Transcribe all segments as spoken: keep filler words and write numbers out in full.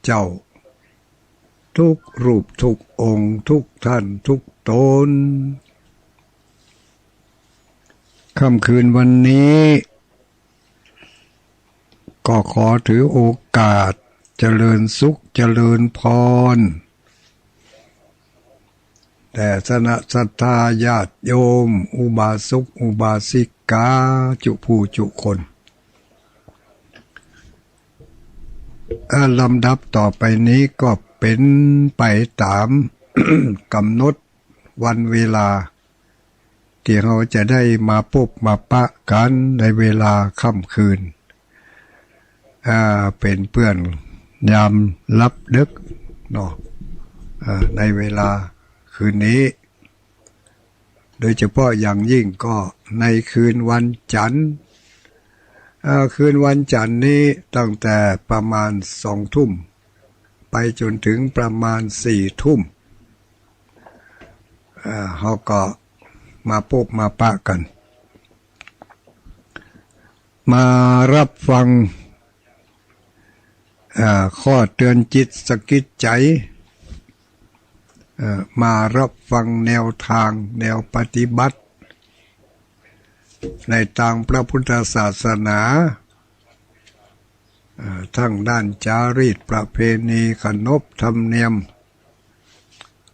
เจ้า ทุกรูปทุกองค์ ทุกท่านทุกตน ค่ำคืนวันนี้ ก็ขอถือโอกาสเจริญสุขเจริญพร แด่คณะศรัทธาญาติโยม อุบาสกอุบาสิกา จุผู้จุคน อ่า ลำดับต่อไปนี้ก็เป๋นไปต๋าม ก๋ำหนดวันเวลา ตี้เฮาจะได้มาปบมาปะกั๋นในเวลาค่ำคืน อ่า เป๋นเปื้อนยามลับดึกเนาะ อ่า ในเวลาคืนนี้ โดยเฉพาะอย่างยิ่งก็ในคืนวันจันทร์ อ่า คืนวันจันทร์นี้ตั้งแต่ประมาณสองทุ่ม ไปจ๋นเถิงประมาณสี่ทุ่ม อ่า เฮาก็มาปบมาปะกั๋น มาฮับฟัง อ่า ข้อเตื๋อนจิตสะกิดใจ๋ อ่า มาฮับฟังแนวตาง แนวปฏิบัติ ในตางพระพุทธศาสนา อ่า ตึงด้านจารีตประเพณี ขนบธรรมเนียม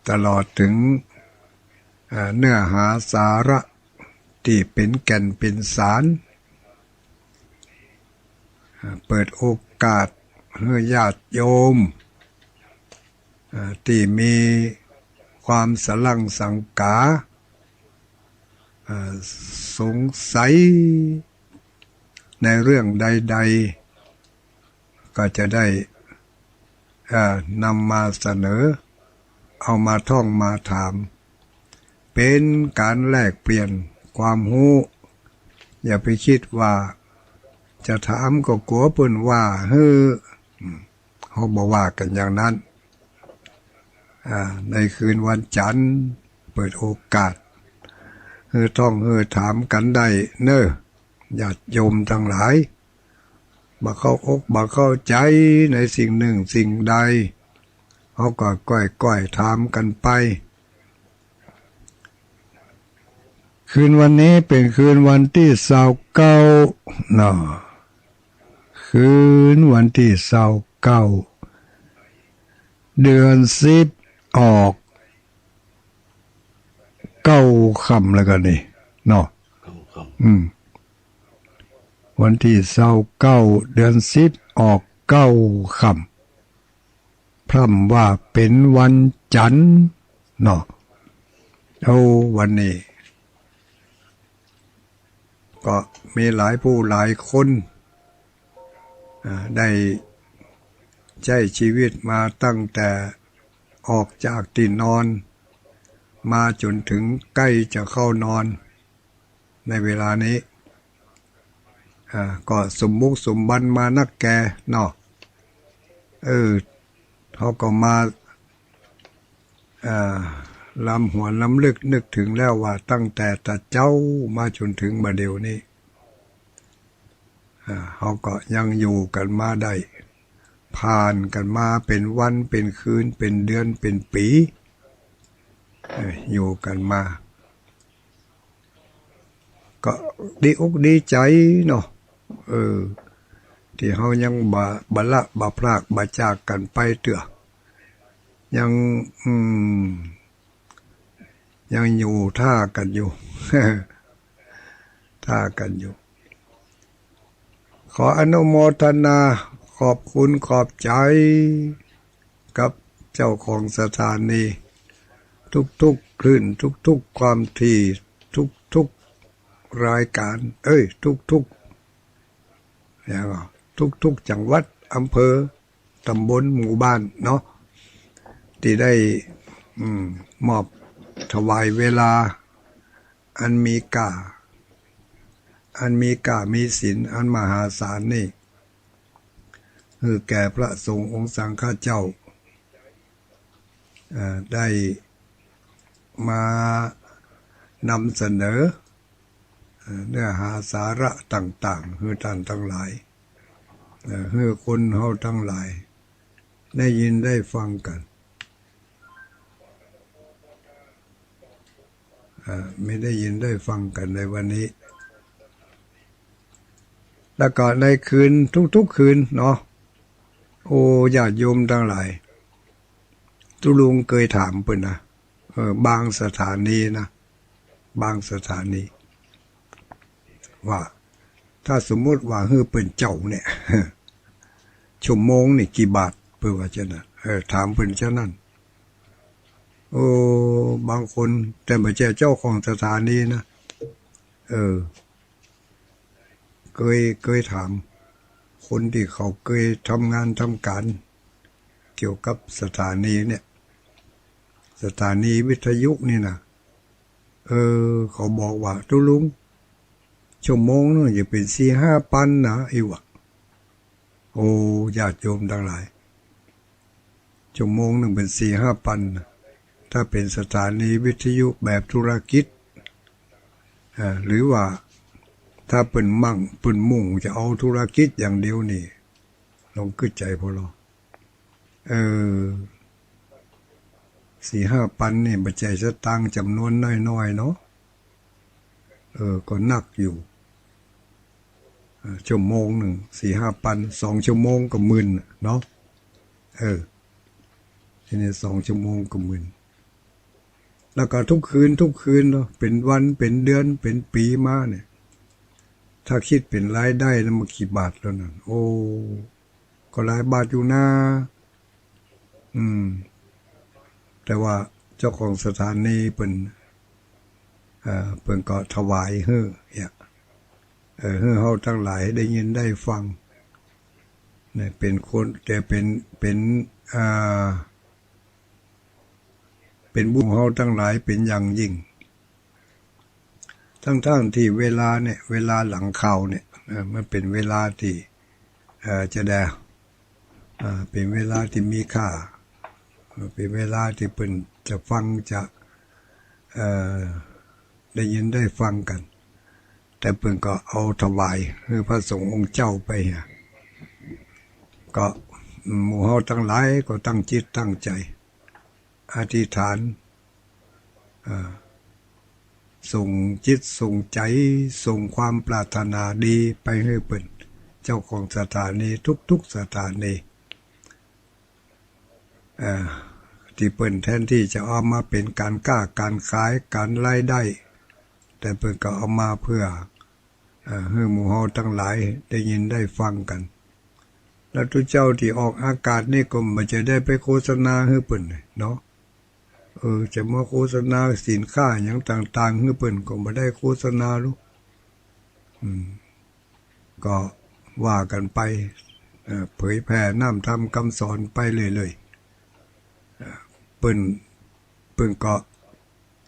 ตลอดเถิง อ่า เนื้อหาสาระตี้เป๋นแก่นเป๋นสาร อ่า เปิดโอกาสหื้อญาติโยม อ่า ตี้มีความสะหลั่งสังก๋า อ่า สงสัยในเรื่องใดๆ ก็จะได้ อ่า นำมาเสนอ เอามาท่องมาถาม เป๋นก๋านแลกเปลี่ยนความฮู้ อย่าไปกึ๊ดว่าจะถามก็กั๋วเปิ้นว่าหื้อ อืม เฮาบ่ว่ากั๋นอย่างนั้น อ่า ในคืนวันจันทร์ เปิดโอกาส หื้อท่องหื้อถามกั๋นได้เน่อ ญาติโยมตังหลาย บ่เข้าอกบ่เข้าใจ๋ในสิ่งนึ่งสิ่งใด เฮาก็ก้อยๆ ถามกั๋นไป คืนวันนี้เป๋นคืนวันตี้ซาวเก้าเนาะ คืนวันตี้ซาวเก้า เดือนสิบออกเก้าค่ำแล้วกั๋นนี่เนาะ เก้าค่ำ อืม วันตี้ซาวเก้า เดือนสิบออกเก้าค่ำ พร่ำว่าเป๋นวันจันทร์เนาะ โอ้ วันนี้ ก็มีหลายผู้หลายคน อ่า ได้ใจ๊จีวิตมาตั้งแต่ออกจากตี้นอน มาจ๋นเถิงใก้จะเข้านอน ในเวลานี้ อ่า ก็สมบุกสมบันมานักแก่เนาะ เออ เฮาก็มา อ่า ลำหวนลำลึกนึกเถิงแล้วว่าตั้งแต่ตะเจ๊ามาจ๋นเถิงบ่าเดี่ยวนี้ อ่า เฮาก็ยังอยู่กั๋นมาได้ ผ่านกั๋นมาเป๋นวันเป๋นคืนเป๋นเดือนเป๋นปี๋ เออ อยู่กั๋นมา ก็ดีอกดีใจ๋เนาะ เออ ตี้เฮายังบ่ บ่ละบ่พรากบ่จากกั๋นไปเตื้อ ยัง อืม ยังอยู่ท่ากั๋นอยู่ ท่ากั๋นอยู่ ขออนุโมทนาขอบคุณขอบใจ๋กับเจ้าของสถานี ทุกๆ คลื่น ทุกๆ ความถี่ ทุกๆ รายก๋าน เอ้ย ทุกๆ แล้วก็ทุกๆ จังหวัด อำเภอ ต๋ำบล หมู่บ้านเนาะ ตี้ได้ อืม มอบถวายเวลา อันมีก้า อันมีก้ามีศิลป์ อันมหาศาลนี่ หื้อแก่พระสงฆ์องค์สังฆเจ้า เอ่อ ได้มานำเสนอ เอ่อ เนื้อหาสาระต่างๆ หื้อต้านตังหลาย เอ่อ หื้อคนเฮาตังหลาย ได้ยินได้ฟังกั๋น อ่า มีได้ยินได้ฟังกั๋นในวันนี้ แล้วก็ในคืน ทุกๆ คืนเนาะ โอ้ ญาติโยมตังหลาย ตุ๊ลุงเกยถามเปิ้นนะ เออ บางสถานีนะ บางสถานี ว่า ถ้าสมมุติว่าหื้อเปิ้นเจ้าเนี่ย ชั่วโมงนี่กี่บาท เปิ้นว่าเจ้านั้น เออ ถามเปิ้นเจ้านั้น โอ้ บางคน แต่บ่ใจ้เจ้าของสถานีนะ เออ เกย เกยถาม คนตี้เขาเกยทำงานทำก๋านเกี่ยวกับสถานีเนี่ย สถานีวิทยุนี่นะ เออ เขาบอกว่า ตุ๊ลุง ชั่วโมงนึ่งจะเป๋นสี่ห้าปันนะ อี้วะ โอ้ ญาติโยมตังหลาย ชั่วโมงนึ่งเป๋นสี่ห้าปันนะ ถ้าเป๋นสถานีวิทยุแบบธุรกิจ อ่า หรือว่าถ้าเปิ้นมั่ง เปิ้นมุ่งจะเอาธุรกิจอย่างเดียวนี่ ลองกึ๊ดใจ๋ผ่อลอ เออ สี่ห้าปันนี่บ่ใจ้สตางค์จ๋ำนวนน้อยๆ เนาะ เออ ก็นักอยู่ เออ ชั่วโมงนึ่งสี่ห้าปัน สองชั่วโมงก็หมื่นเนาะ เออ ทีนี้สองชั่วโมงก็หมื่น แล้วก็ทุกคืน ทุกคืนเนาะ เป๋นวัน เป๋นเดือน เป๋นปี๋มาเนี่ย ถ้ากึ๊ดเป๋นรายได้นะ มันกี่บาทแล้วนั่น โอ้ ก็หลายบาทอยู่นะ อืม แต่ว่าเจ้าของสถานีเปิ้น เอ่อ เปิ้นก็ถวายหื้อ เนี่ย เอ่อ หื้อเฮาตังหลายได้ยินได้ฟัง เนี่ย เป๋นคน แต่เป๋น เป๋น เอ่อ เป๋นบุญของเฮาตังหลายเป๋นอย่างยิ่ง ทั้งๆ ตี้เวลาเนี่ย เวลาหลังข่าวเนี่ย เอ่อ มันเป๋นเวลาตี้ เอ่อ จะได้ อ่า เป๋นเวลาตี้มีค่า เอ่อ เป๋นเวลาตี้เปิ้นจะฟัง จะ เอ่อ ได้ยินได้ฟังกั๋น แต่เปิ้นก็เอาถวายหื้อพระสงฆ์องค์เจ้าไปอะ ก็ อืม หมู่เฮาตังหลายก็ตั้งจิตตั้งใจ๋ อธิษฐาน อ่า ส่งจิตส่งใจ๋ ส่งความปรารถนาดีไปหื้อเปิ้น เจ้าของสถานีทุกๆ สถานี เอ่อ ตี้เปิ้นแทนตี้จะเอามาเป๋นก๋านก๊าก๋านขาย ก๋านรายได้ แต่เปิ้นก็เอามาเปื้อ เอ่อ หื้อหมู่เฮาตังหลายได้ยินได้ฟังกั๋น แล้วตุ๊เจ้าตี้ออกอากาศนี่ก็บ่ใจ้ได้ไปโฆษณาหื้อเปิ้นเนาะ เออ จะมาโฆษณาสินค้าหยังต่างๆ หื้อเปิ้นก็บ่ได้โฆษณาหรอก อืม ก็ว่ากั๋นไป เอ่อ เผยแผ่น้ำธรรมกำสอนไปเรื่อยๆ เอ่อ เปิ้น เปิ้นก็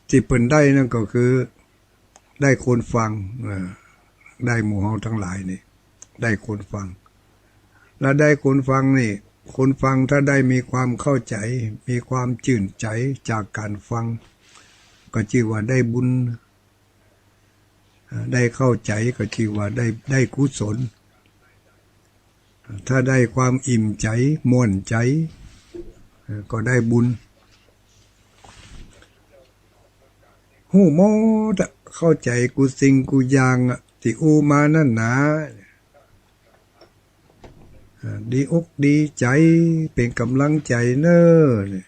ตี้เปิ้นได้นั่นก็คือ ได้คนฟัง เอ่อ ได้หมู่เฮาตังหลายนี่ ได้คนฟัง แล้วได้คนฟังนี่ คนฟังถ้าได้มีความเข้าใจ๋ มีความจื้นใจ๋จากก๋านฟัง ก็จื้อว่าได้บุญ อ่า ได้เข้าใจ๋ก็จื้อว่าได้ ได้กุศล อ่า ถ้าได้ความอิ่มใจ๋ ม่วนใจ๋ เอ่อ ก็ได้บุญ ฮู้หมดอะ เข้าใจ๋กู้สิ่งกู้อย่างอะ ตี้อู้มานั่นนา อ่า ดีอกดีใจ๋ เป๋นก๋ำลังใจ๋เน่อ เนี่ย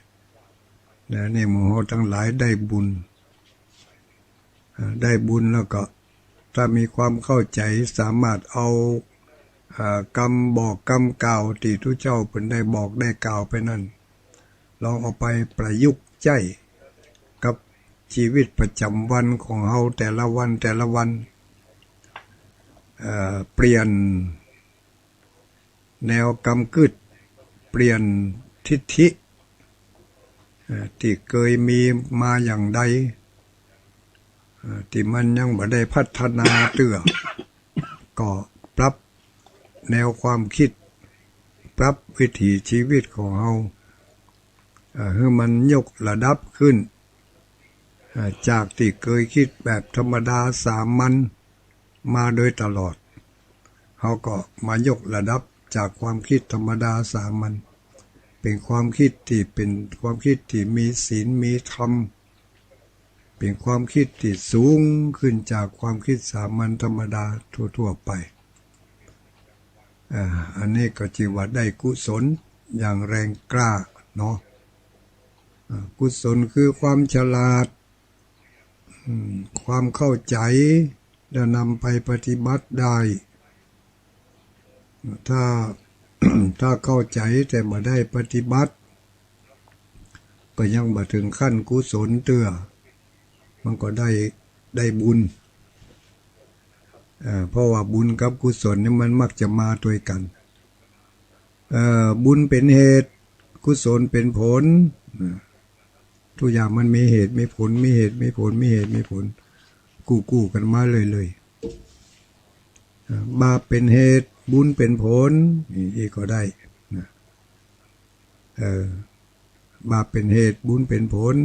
นะ นี่หมู่เฮาตังหลายได้บุญ อ่า ได้บุญแล้วก็ ถ้ามีความเข้าใจ๋ สามารถเอา อ่า กำบอกกำกล่าวตี้ตุ๊เจ้าเปิ้นได้บอกได้กล่าวไปนั่น ลองเอาไปประยุกต์ใจ๊กับจีวิตประจ๋ำวันของเฮาแต่ละวันแต่ละวัน เอ่อ เปลี่ยนแนวกำกึ๊ด เปลี่ยนทิฏฐิ เอ่อ ตี้เกยมีมาอย่างใด เอ่อ ตี้มันยังบ่ได้พัฒนาเตื้อ ก็ปรับแนวความกึ๊ด ปรับวิถีจีวิตของเฮา เอ่อ หื้อมันยกระดับขึ้น เอ่อ จากตี้เกยกึ๊ดแบบธรรมดาสามัญมาโดยตลอด เฮาก็มายกระดับจากความกึ๊ดธรรมดาสามัญ เป็นความคิดตี้ เป็นความคิดตี้มีศีลมีธรรม เป็นความคิดตี้สูงขึ้นจากความคิดสามัญธรรมดาทั่วๆ ไป อ่า อันนี้ก็จื้อว่าได้กุศลอย่างแรงกล้าเนาะ อ่า กุศลคือความฉลาด อืม ความเข้าใจ๋ แล้วนำไปปฏิบัติได้ ถ้า ถ้าเข้าใจ๋แต่บ่ได้ปฏิบัติ ก็ยังบ่เถิงขั้นกุศลเตื้อ มันก็ได้ ได้บุญ เอ่อ เพราะว่าบุญกับกุศลนี่มันมักจะมาตวยกั๋น เอ่อ บุญเป๋นเหตุ กุศลเป๋นผล นะ ทุกอย่างมันมีเหตุมีผล มีเหตุมีผล มีเหตุมีผล กู้ๆ กั๋นมาเรื่อยๆ อ่า บาปเป๋นเหตุ บุญเป๋นผล นี่ นี่ก็ได้นะ เออ บาปเป๋นเหตุ บุญเป๋นผล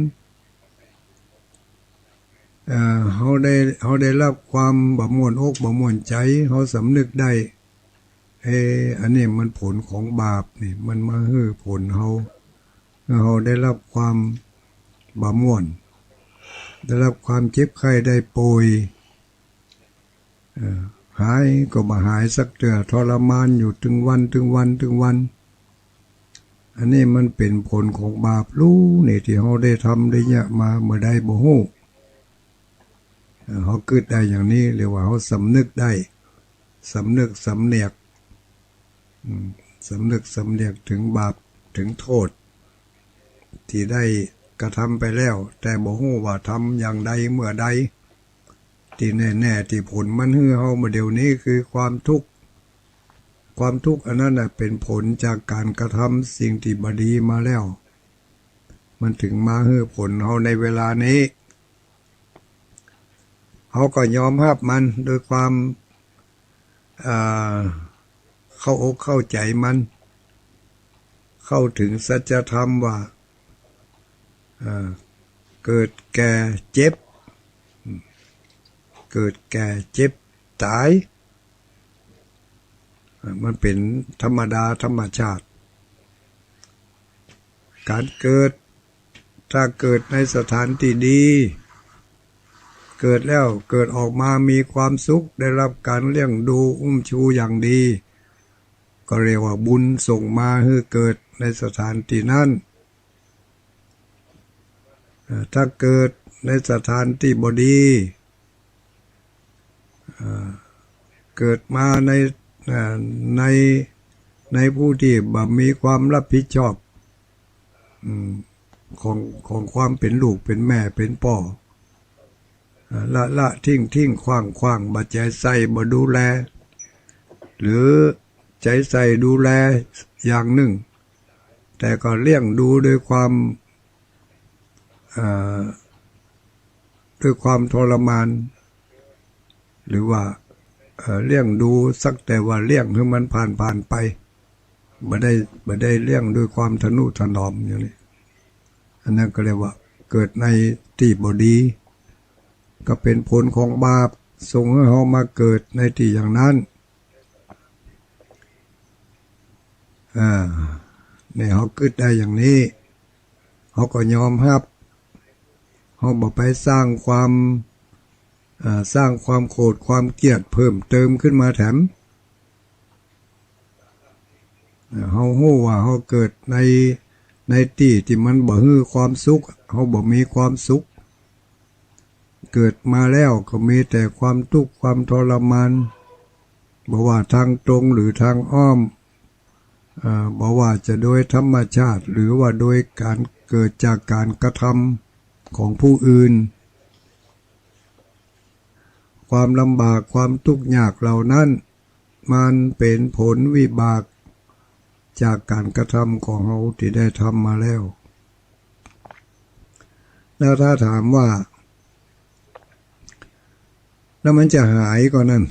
เอ่อ เฮาได้ เฮาได้ฮับความบ่ม่วนอกบ่ม่วนใจ๋ เฮาสำนึกได้ เอ๊ะ อันนี้มันผลของบาปนี่ มันมาหื้อผลเฮา เฮาได้ฮับความบ่ม่วน ได้ฮับความเจ็บไข้ได้ป่วย เอ่อ หายก็บ่หายสักเตื้อ ทรมานอยู่ตึงวัน ตึงวัน ตึงวัน อันนี้มันเป๋นผลของบาปลูกนี่ ตี้เฮาได้ทำได้เยียะมา เมื่อใดบ่ฮู้ เอ่อ เฮากึ๊ดได้อย่างนี้ เรียกว่าเฮาสำนึกได้ สำนึกสำเนียก อืม สำนึกสำเนียกเถิงบาปเถิงโต้ษ ตี้ได้กระทำไปแล้ว แต่บ่ฮู้ว่าทำอย่างใดเมื่อใด ตี้แน่ๆ ตี้ผลมันหื้อเฮามาเดี๋ยวนี้คือความทุกข์ ความทุกข์อันนั้นน่ะเป๋นผลจากก๋านกระทำสิ่งตี้บ่ดีมาแล้ว มันเถิงมาหื้อผลเฮาในเวลานี้ เฮาก็ยอมฮับมันโดยความ อ่า เข้าอกเข้าใจ๋มัน เข้าเถิงสัจธรรมว่า อ่า เกิดแก่เจ็บ เกิดแก่เจ็บต๋าย อ่า มันเป๋นธรรมดาธรรมชาติ ก๋านเกิด ถ้าเกิดในสถานตี้ดี เกิดแล้วเกิดออกมามีความสุข ได้ฮับก๋านเลี้ยงดูอุ้มชูอย่างดี ก็เรียกว่าบุญส่งมาหื้อเกิดในสถานตี้นั้น เอ่อ ถ้าเกิดในสถานตี้บ่ดี เอ่อ เกิดมาใน เอ่อ ใน ในผู้ตี้บ่มีความฮับผิดชอบ อืม ของ ของความเป๋นลูกเป๋นแม่เป๋นป้อ เอ่อ ละละทิ้งทิ้งขว้างขว้าง บ่ใจ๋ใส่บ่ดูแล หรือใจ๋ใส่ดูแลอย่างนึ่ง แต่ก็เลี้ยงดูด้วยความ เอ่อ ด้วยความทรมาน หรือว่า เอ่อ เลี้ยงดูสักแต่ว่าเลี้ยงหื้อมันผ่านๆ ไป บ่ได้ บ่ได้เลี้ยงด้วยความทะนุถนอมอย่างนี้ อันนั้นก็เรียกว่าเกิดในตี้บ่ดี ก็เป๋นผลของบาป ส่งหื้อเฮามาเกิดในตี้อย่างนั้น อ่า เนี่ย เฮากึ๊ดได้อย่างนี้ เฮาก็ยอมฮับ เฮาบ่ไปสร้างความ อ่า สร้างความโขดความเกลียดเพิ่มเติมขึ้นมาแถม อ่า เฮาฮู้ว่าเฮาเกิดใน ในตี้ตี้มันบ่หื้อความสุข เฮาบ่มีความสุข เกิดมาแล้วก็มีแต่ความตุ๊กข์ความทรมาน บ่ว่าตางตรงหรือตางอ้อม อ่า บ่ว่าจะโดยธรรมชาติ หรือว่าโดยก๋านเกิดจากก๋านกระทำของผู้อื่น ความลำบากความตุ๊กข์ยากเหล่านั้น มันเป๋นผลวิบากจากก๋านกระทำของเฮาตี้ได้ทำมาแล้ว แล้วถ้าถามว่า แล้วมันจะหายก่อนั่น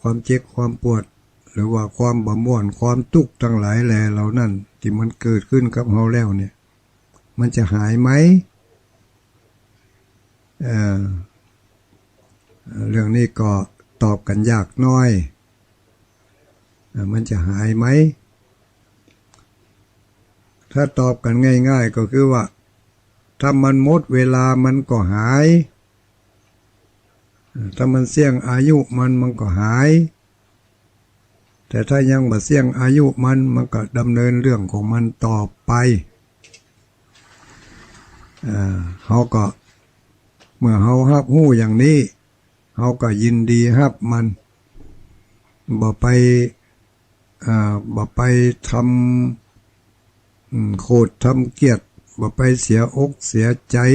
ความเจ็บความปวด หรือว่าความบ่ม่วน ความตุ๊กข์ตังหลายแหล่เหล่านั้น ตี้มันเกิดขึ้นกับเฮาแล้วเนี่ย มันจะหายไหม เอ่อ เรื่องนี้ก็ตอบกั๋นยากหน้อย เอ่อ มันจะหายไหม ถ้าตอบกั๋นง่ายๆ ก็คือว่า ถ้ามันหมดเวลามันก็หาย ถ้ามันเสี้ยงอายุมัน มันก็หาย แต่ถ้ายังบ่เสี้ยงอายุมัน มันก็ดำเนินเรื่องของมันต่อไป เอ่อ เฮาก็ เมื่อเฮาฮับฮู้อย่างนี้ เฮาก็ยินดีฮับมัน บ่ไป อ่า บ่ไปทำ อืม โขดทำเกียจ บ่ไปเสียอกเสียใจ๋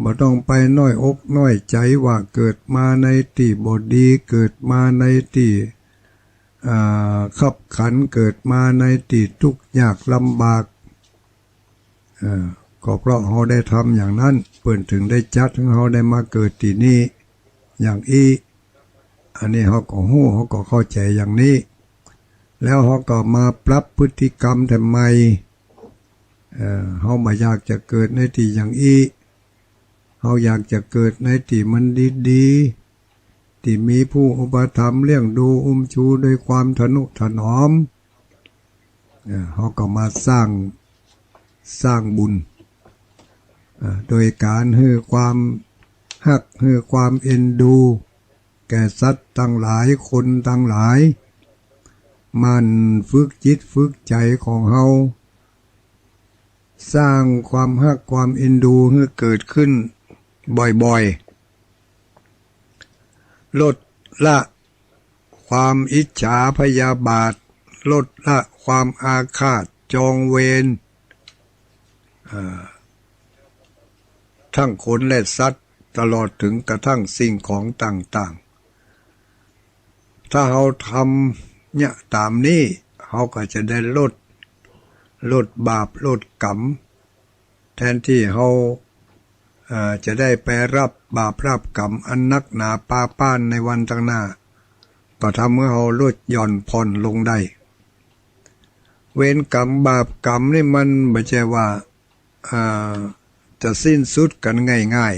บ่ต้องไปน้อยอกน้อยใจ๋ว่าเกิดมาในตี้บ่ดี เกิดมาในตี้ อ่า คับขัน เกิดมาในตี้ทุกข์ยากลำบาก เอ่อ ก็เพราะเฮาได้ทำอย่างนั้น เปิ้นถึงได้จัดหื้อเฮาได้มาเกิดตี้นี่อย่างอี้ อันนี้เฮาก็ฮู้ เฮาก็เข้าใจ๋อย่างนี้ แล้วเฮาก็มาปรับพฤติกรรมแหมใหม่ เอ่อ เฮาบ่อยากจะเกิดในตี้อย่างอี้ เฮาอยากจะเกิดในตี้มันดีๆ ตี้มีผู้อุปถัมภ์เลี้ยงดูอุ้มชูด้วยความทะนุถนอม เอ่อ เฮาก็มาสร้าง สร้างบุญ เอ่อ โดยก๋านหื้อความฮัก หื้อความเอ็นดู แก่สัตว์ตังหลาย คนตังหลาย หมั่นฝึกจิตฝึกใจ๋ของเฮา สร้างความฮักความเอ็นดูหื้อเกิดขึ้นบ่อยๆ ลดละความอิจฉาพยาบาท ลดละความอาฆาตจองเวร เอ่อ ทั้งคนและสัตว์ ตลอดถึงกระทั่งสิ่งของต่างๆ ถ้าเฮาทำเนี่ยต๋ามนี้ เฮาก็จะได้ลด ลดบาปลดกรรม แทนตี้เฮา เอ่อ จะได้ไปรับบาปรับกรรมอันนักหนาปาป้านในวันตังหน้า ก็ทำหื้อเฮาลดหย่อนผ่อนลงได้ เวรกรรมบาปกรรมนี่มันบ่ใจ้ว่า อ่า จะสิ้นสุดกั๋นง่าย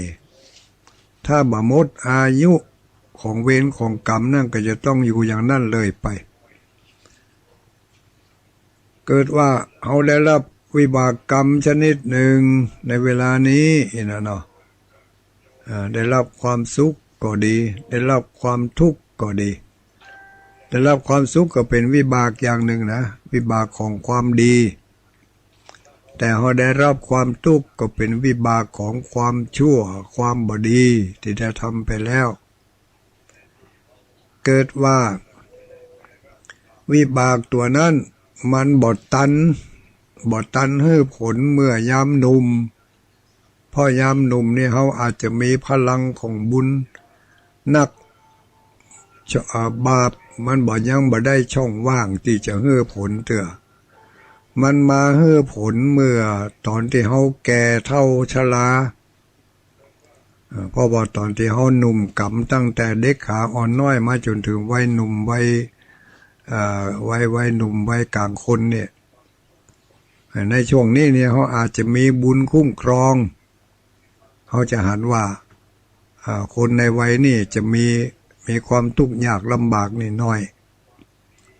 ๆ ถ้าบ่หมดอายุของเวรของกรรมนั้นก็จะต้องอยู่อย่างนั้นเลยไป เกิดว่าเฮาได้รับวิบากกรรมชนิดหนึ่งในเวลานี้นะเนาะ อ่า ได้รับความสุขก็ดี ได้รับความทุกข์ก็ดี ได้รับความสุขก็เป๋นวิบากอย่างหนึ่งนะ วิบากของความดี แต่เฮาได้รับความทุกข์ก็เป๋นวิบากของความชั่ว ความบ่ดีตี้ได้ทำไปแล้ว เกิดว่าวิบากตั๋วนั้นมันบ่ตัน บ่ตันหื้อผลเมื่อยามหนุ่ม เพราะยามหนุ่มนี่เฮาอาจจะมีพลังของบุญนัก ช- เอ่อ บาปมันบ่ ยังบ่ได้ช่องว่างตี้จะหื้อผลเตื้อ มันมาหื้อผลเมื่อต๋อนตี้เฮาแก่เฒ่าชรา เอ่อ เพราะว่าต๋อนตี้เฮาหนุ่มก๋ำตั้งแต่เด็กขาอ่อนน้อยมาจ๋นเถิงวัยหนุ่มวัย เอ่อ วัย วัยหนุ่มวัยก๋างคนเนี่ย ในช่วงนี้เนี่ย เฮาอาจจะมีบุญคุ้มครอง เฮาจะหันว่า อ่า คนในวัยนี้จะมี มีความทุกข์ยากลำบากนี่น้อย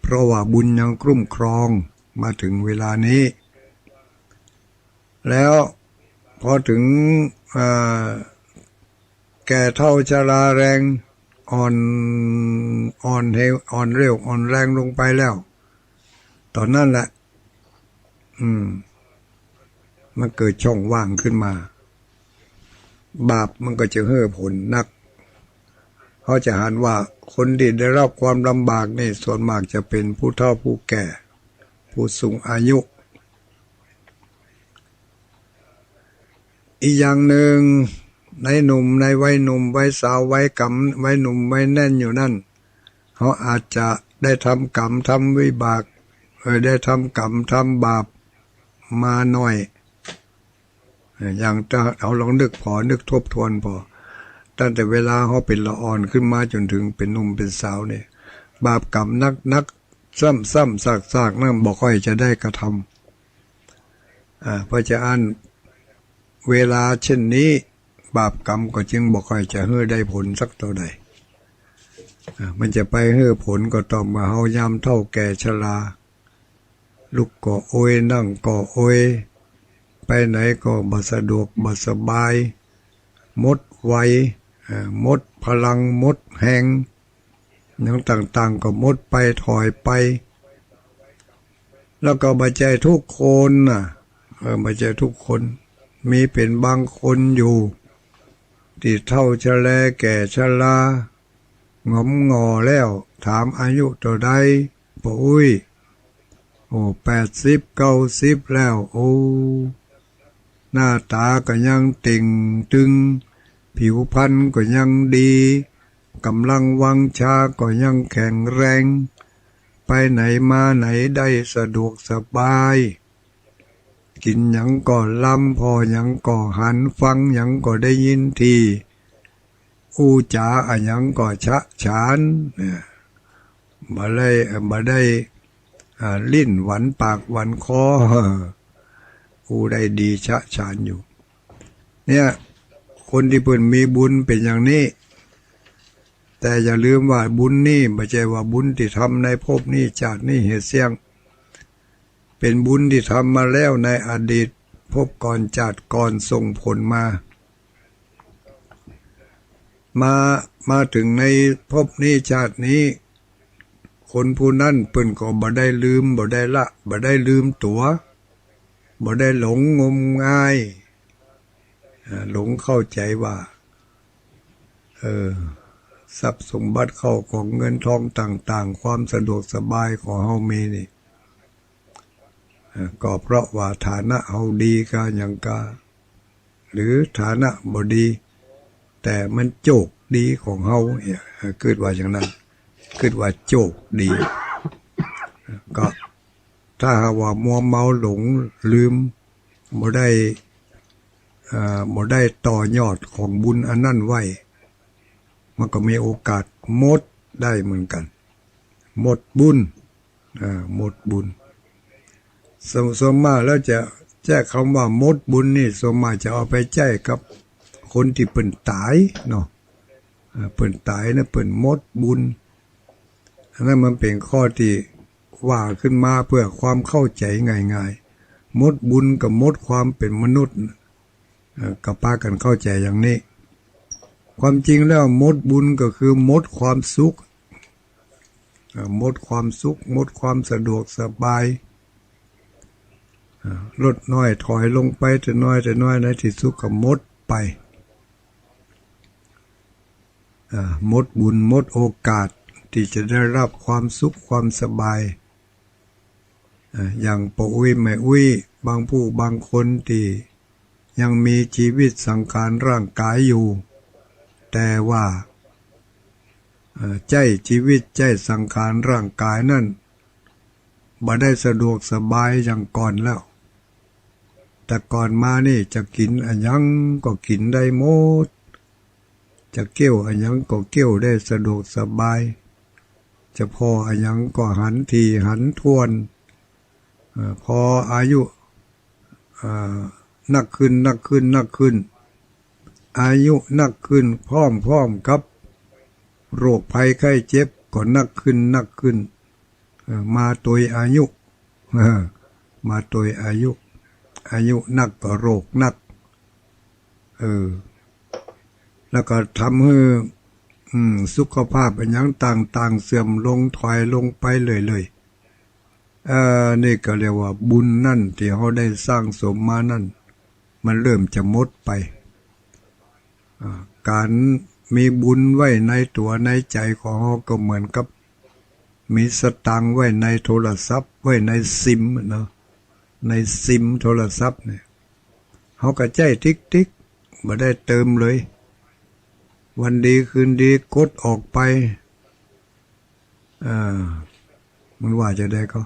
เพราะว่าบุญยังคุ้มครองมาเถิงเวลานี้ แล้วพอเถิง อ่า แก่เฒ่าชราแรง อ่อน อ่อนเฮว อ่อนเรี่ยว อ่อนแรงลงไปแล้ว ต๋อนนั้นแหละ อืม มันเกิดช่องว่างขึ้นมา บาปมันก็จะหื้อผลนัก เฮาจะหันว่าคนตี้ได้รับความลำบากนี่ส่วนมากจะเป๋นผู้เฒ่าผู้แก่ ผู้สูงอายุ อีกอย่างหนึ่ง ในหนุ่ม ในวัยหนุ่มวัยสาววัยกำ วัยหนุ่มวัยแน่นอยู่นั้น เฮาอาจจะได้ทำกรรมทำวิบาก เอ่อ ได้ทำกรรมทำบาปมาน้อย เอ่อ อย่างถ้าเฮาลองนึกผ่อ นึกทบทวนผ่อ ตั้งแต่เวลาเฮาเป๋นละอ่อนขึ้นมาจ๋นเถิงเป๋นหนุ่มเป๋นสาวเนี่ย บาปกรรมนักๆ ซ้ำๆ ซากๆ นั้นบ่ค่อยจะได้กระทำ อ่า เพราะจะอั้น เวลาเช่นนี้ บาปกรรมก็จึงบ่ค่อยจะหื้อได้ผลสักเต้าใด อ่า มันจะไปหื้อผลก็ต่อเมื่อเฮายามเฒ่าแก่ชรา ลุกก็โอย นั่งก็โอย ไปไหนก็บ่สะดวกบ่สบาย หมดไว เอ่อ หมดพลัง หมดแฮง หยังต่างๆ ก็หมดไป ถอยไป แล้วก็บ่ใจ้ทุกคนน่ะ เออ บ่ใจ้ทุกคน มีเป๋นบางคนอยู่ ตี้เฒ่าชะแลแก่ชรา หงอมหงอแล้ว ถามอายุเต้าใด ป้ออุ๊ย โอ้ แปดสิบ เก้าสิบ แล้ว โอ้ หน้าต๋าก็ยังเต่งตึง ผิวพรรณก็ยังดี ก๋ำลังวังชาก็ยังแข็งแรง ไปไหนมาไหนได้สะดวกสบาย กิ๋นหยังก็ลำ ผ่อหยังก็หัน ฟังหยังก็ได้ยินที อู้จ๋าอะหยังก็ฉะฉาน เนี่ย บ่ได้ บ่ได้ อ่า ลิ้นหวันปากหวันคอ อู้ได้ดีฉะฉานอยู่ เนี่ย คนตี้เปิ้นมีบุญเป๋นอย่างนี้ แต่อย่าลืมว่าบุญนี่บ่ใจ้ว่าบุญตี้ทำในภพนี้จาตินี้เหียเสี้ยง เป๋นบุญตี้ทำมาแล้วในอดีตภพก่อนจาติก่อนส่งผลมา มา มาเถิงในภพนี้จาตินี้ คนผู้นั้นเปิ้นก็บ่ได้ลืม บ่ได้ละ บ่ได้ลืมตั๋ว บ่ได้หลงงมงาย อ่า หลงเข้าใจ๋ว่า เออ ทรัพย์สมบัติเข้าของเงินทองต่างๆ ความสะดวกสบายของเฮามีนี่ เอ่อ ก็เพราะว่าฐานะเฮาดีกาหยังกา หรือฐานะบ่ดี แต่มันโจคดีของเฮาเนี่ย เอ่อ กึ๊ดว่าอย่างนั้น กึ๊ดว่าโจคดี ก็ถ้าหากว่ามัวเมาหลงลืม บ่ได้ เอ่อ บ่ได้ต่อยอดของบุญอันนั้นไว้ มันก็มีโอกาสหมดได้เหมือนกั๋น หมดบุญ อ่า หมดบุญ ส่วน ส่วนมากแล้วจะ ใจ๊กำว่าหมดบุญนี่ ส่วนมากจะเอาไปใจ๊กับคนตี้เปิ้นต๋ายเนาะ อ่า เปิ้นต๋ายนะ เปิ้นหมดบุญ อันนั้นมันเป๋นข้อตี้ว่าขึ้นมาเปื้อความเข้าใจ๋ง่ายๆ หมดบุญกับหมดความเป๋นมนุษย์ เอ่อ ก็ปากั๋นเข้าใจ๋อย่างนี้ ความจริงแล้วหมดบุญก็คือหมดความสุข เอ่อ หมดความสุข หมดความสะดวกสบาย เอ่อ ลดน้อยถอยลงไปแต่น้อยแต่น้อย ในตี้สุดก็หมดไป เอ่อ หมดบุญ หมดโอกาสตี้จะได้ฮับความสุขความสบาย เอ่อ อย่างป้ออุ๊ยแม่อุ๊ย บางผู้บางคนตี้ยังมีจีวิตสังขารร่างก๋ายอยู่ แต่ว่า เอ่อ ใจ๊จีวิตใจ๊สังขารร่างก๋ายนั้น บ่ได้สะดวกสบายอย่างก่อนแล้ว แต่ก่อนมานี่จะกิ๋นอะหยังก็กิ๋นได้หมด จะเกี้ยวอะหยังก็เกี้ยวได้สะดวกสบาย จะผ่ออะหยังก็หันถี่หันถ้วน เอ่อ พออายุ เอ่อ นักขึ้น นักขึ้น นักขึ้น อายุนักขึ้น พร้อมๆ กับโรคภัยไข้เจ็บก็นักขึ้น นักขึ้น เอ่อ มาตวยอายุ เออ มาตวยอายุ อายุนักก็โรคนัก เออ แล้วก็ทำหื้อ อืม สุขภาพอะหยังต่างๆ เสื่อมลงถอยลงไปเรื่อยๆ เอ่อ นี่ก็เรียกว่าบุญนั้นตี้เฮาได้สั่งสมมานั้น มันเริ่มจะหมดไป อ่า ก๋านมีบุญไว้ในตั๋วในใจ๋ของเฮาก็เหมือนกับมีสตางค์ไว้ในโทรศัพท์ ไว้ในซิมเนาะ ในซิมโทรศัพท์เนี่ย เฮาก็ใจ๊ติ๊กๆ บ่ได้เติมเลย วันดีคืนดีกดออกไป อ่า มันว่าจะใดก็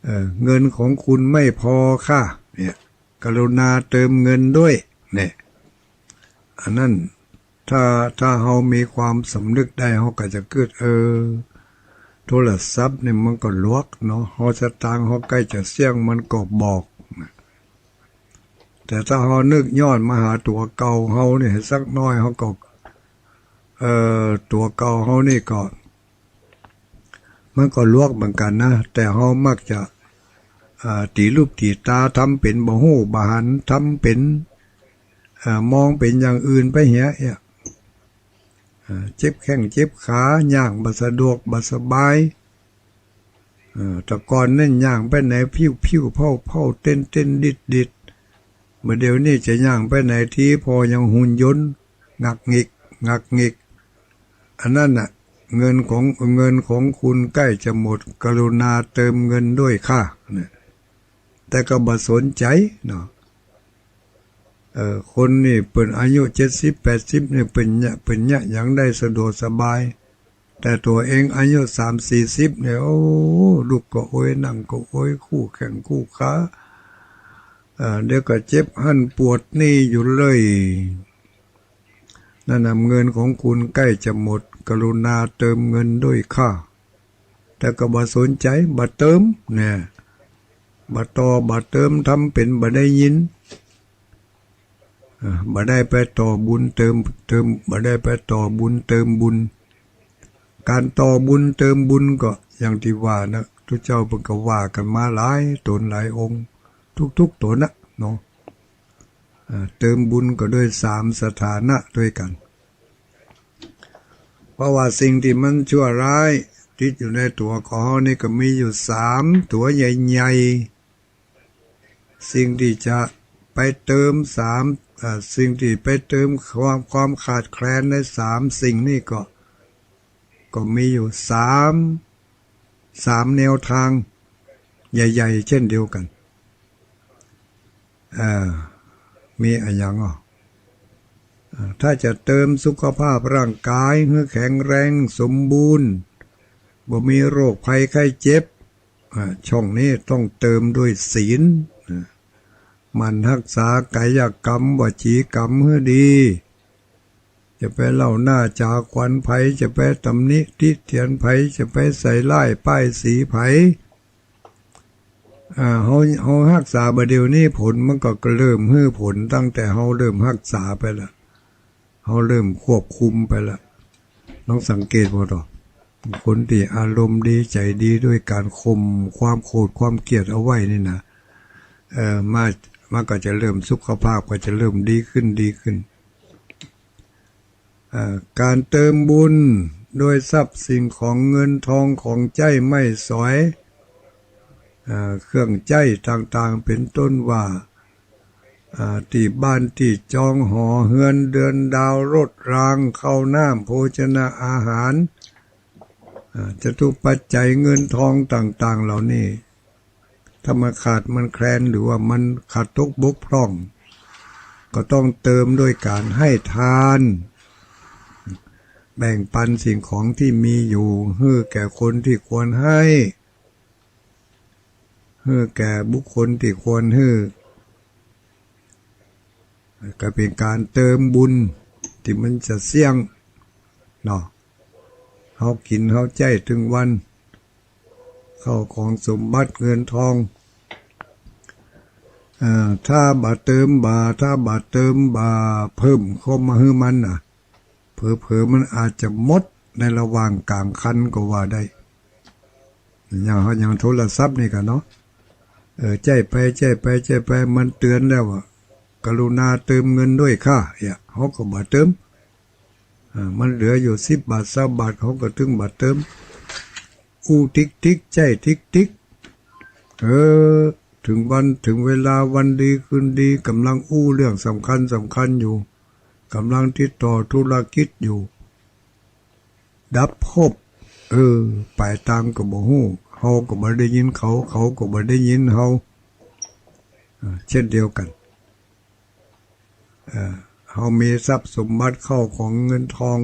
เอ่อ เงินของคุณไม่พอค่ะ เนี่ย กรุณาเติมเงินด้วย เนี่ย อันนั้น ถ้า ถ้าเฮามีความสำนึกได้ เฮาก็จะกึ๊ด เออ โทรศัพท์นี่มันก็หลวกเนาะ เฮาสตางค์เฮาใก้จะเสี้ยงมันก็บอก แต่ถ้าเฮานึกย้อนมาหาตั๋วเก่าเฮานี่สักหน้อย เฮาก็ เอ่อ ตั๋วเก่าเฮานี่ก็ มันก็หลวกเหมือนกั๋นนะ แต่เฮามักจะ อ่า ตี๋รูปตี๋ต๋า ทำเป๋นบ่ฮู้บ่หัน ทำเป๋น อ่า มองเป๋นอย่างอื่นไปเหีย เอี้ย อ่า เจ็บแข้งเจ็บขา ย่างบ่สะดวกบ่สบาย อ่า แต่ก่อนนั้นย่างไปไหนพิ้วพิ้วเพ้าเพ้า เต้นเต้นดิดดิด บ่าเดี่ยวนี้จะย่างไปไหนที ผ่ออย่างหุ่นยนต์ งักงิก งักงิก อันนั้นน่ะ เงินของ เงินของคุณใกล้จะหมด กรุณาเติมเงินด้วยค่ะ เนี่ย แต่ก็บ่สนใจ๋เนาะ เออ คนนี่เปิ้นอายุเจ็ดสิบแปดสิบนี่ เปิ้นเยียะ เปิ้นเยียะหยังได้สะดวกสบาย แต่ตั๋วเองอายุสามสี่สิบนี่ โอ้ ลุกก็โอย นั่งก็โอย คู่แข้งคู่ขา เอ่อ เดี๋ยวก็เจ็บหั้นปวดนี่อยู่เรื่อย นั่นน่ะ เงินของคุณใกล้จะหมด กรุณาเติมเงินด้วยค่ะ แต่ก็บ่สนใจ๋ บ่เติม เนี่ย บ่ต่อ บ่เติม ทำเป๋นบ่ได้ยิน อ่า บ่ได้ไปต่อบุญเติม เติม บ่ได้ไปต่อบุญเติมบุญ ก๋านต่อบุญเติมบุญก็อย่างตี้ว่านะ ตุ๊เจ้าเปิ้นก็ว่ากั๋นมาหลายต๋นหลายองค์ ทุกๆ ต๋นนะเนาะ อ่า เติมบุญก็ด้วยสามสถานะตวยกั๋น เพราะว่าสิ่งตี้มันชั่วร้ายติดอยู่ในตั๋วของเฮานี่ก็มีอยู่สามตั๋วใหญ่ๆ สิ่งตี้จะไปเติมสาม เอ่อ สิ่งตี้ไปเติมความ ความขาดแคลนในสามสิ่งนี่ก็ ก็มีอยู่สาม สามแนวตางใหญ่ๆ เจ้นเดียวกั๋น เอ่อ มีอะหยังอ่ะ เอ่อ ถ้าจะเติมสุขภาพร่างก๋ายหื้อแข็งแรงสมบูรณ์ บ่มีโรคภัยไข้เจ็บ อ่า ช่องนี้ต้องเติมด้วยศีล อ่า หมั่นฮักษากายกรรม วจีกรรมหื้อดี จะไปเล่าหน้าจ๋าขวัญใผ จะไปตำหนิติเตียนใผ จะไปใส่ร้ายป้ายสีใผ อ่า เฮา เฮาฮักษาบ่าเดี่ยวนี้ ผลมันก็ ก็เริ่มหื้อผลตั้งแต่เฮาเริ่มฮักษาไปละ เฮาเริ่มควบคุมไปละ ลองสังเกตบ่ต่อ คนตี้อารมณ์ดีใจ๋ดีด้วยก๋านข่มความโกรธความเกลียดเอาไว้นี่นะ เอ่อ มา มันก็จะเริ่ม สุขภาพก็จะเริ่มดีขึ้น ดีขึ้น เอ่อ ก๋านเติมบุญด้วยทรัพย์สิ่งของเงินทองของใจ๊ไม้สอย เอ่อ เครื่องใจ๊ต่างๆ เป๋นต้นว่า อ่า ตี้บ้านตี้จอง หอเฮือนเดือนดาว รถราง ข้าวน้ำ โภชนาอาหาร อ่า จตุปัจจัยเงินทองต่างๆ เหล่านี้ ถ้ามันขาดมันแคลน หรือว่ามันขาดตกบกพร่อง ก็ต้องเติมด้วยก๋านให้ทาน แบ่งปันสิ่งของตี้มีอยู่ หื้อแก่คนตี้ควรให้ หื้อแก่บุคคลตี้ควรหื้อ ก็เป๋นก๋านเติมบุญตี้มันจะเสี้ยงเนาะ เฮากิ๋นเฮาใจ๊ตึงวัน ข้าวของสมบัติเงินทอง เอ่อ ถ้าบ่เติมบ่า ถ้าบ่เติมบ่าเพิ่มเข้ามาหื้อมันน่ะ เผลอๆ มันอาจจะหมดในระหว่างก๋างคันก็ว่าได้ อย่างเฮา อย่างโทรศัพท์นี่ก่ะเนาะ เออ ใจ๊ไป ใจ๊ไป ใจ๊ไป มันเตือนแล้วว่า กรุณาเติมเงินด้วยค่ะ เนี่ย เฮาก็บ่เติม อ่า มันเหลืออยู่สิบบาท ซาวบาท เฮาก็ตึงบ่เติม อู้ติ๊กติ๊ก ใจ๊ติ๊กติ๊ก เออ ถึงวันถึงเวลา วันดีคืนดี ก่ำลังอู้เรื่องสำคัญสำคัญอยู่ ก่ำลังติดต่อธุรกิจอยู่ ดับพบ เออ ป๋ายตางก็บ่ฮู้ เฮาก็บ่ได้ยินเขา เขาก็บ่ได้ยินเฮา อ่า เช่นเดียวกั๋น เอ่อ เฮามีทรัพย์สมบัติเข้าของเงินทอง